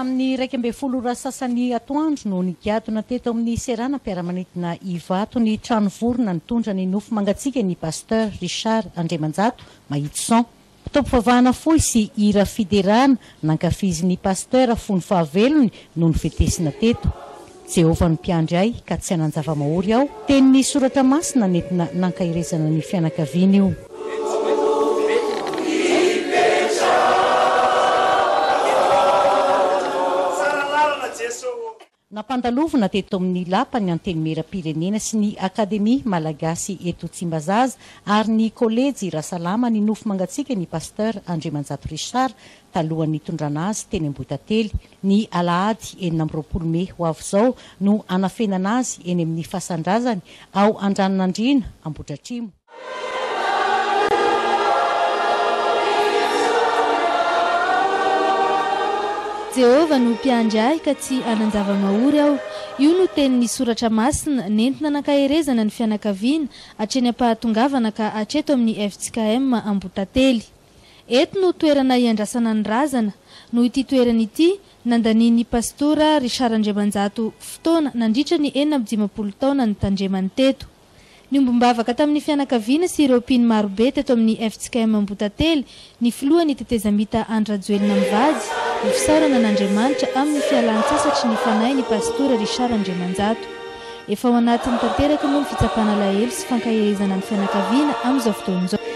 Tamin'ny 11 ora sasany atoandro no nigadona teto amin'ny seranam-piaramanidina Ivato ny trano vorona nitondra ny nofo mangatsiakan'ny Pasteur Richard Andriamanjato Mahitsison. Fotoam-pivavahana fohy sy hira fiderana nankafizin'ny Pasteur fony fahavelony no nofetesina teto. Jehovah no mpiandry ahy ka tsy hanan-java-mahory aho, tenin'ny Soratra Masina nentina nankaherezana ny fianakaviana io. Nampandalovina teto amin'ny Lapan'ny Antenimierampirenena sy ny Akademia Malagasy eto Tsimbazaza ary ny Kolejy Rasalama ny nofo mangatsiaka ny Pasteur Andriamanjato Richard talohan'ny nitondrana azy teny Ambohitantely. Ny alahady 26 mey ho avy izao no hanafenana azy eny amin'ny fasan-drazany ao Andranonandriana, Ambohidratrimo. Jehovah no mpiandry ahy ka tsy hanan-java-mahory aho. Io no tenin'ny Soratra Masina nentina nankaherezana ny fianakaviana hatreny am-pahatongavana ka hatreto amin'ny fjkm Ambohitantely. Eto no toerana hiandrasana ny razana. Noho ity toerana ity, nandanian'ny Pastora Richard Andriamanjato fotoana nandritra ny 56 taona nitandremany teto. Niombom-bavaka tamin'ny fianakaviana sy ireo mpino marobe teto amin'ny fjkm Ambohitantely ny filohan'ny tetezamita Andry Rajoelina mivady ho fisaorana an'Andriamanitra amin'ny fialan-tsasatry ny fanahy ny Pastora Richard Andriamanjato. Efa ao anatiny tanteraka moa ny fitsapana alahelo sy fankaherezana ny fianakaviana amin'izao fotoana izao.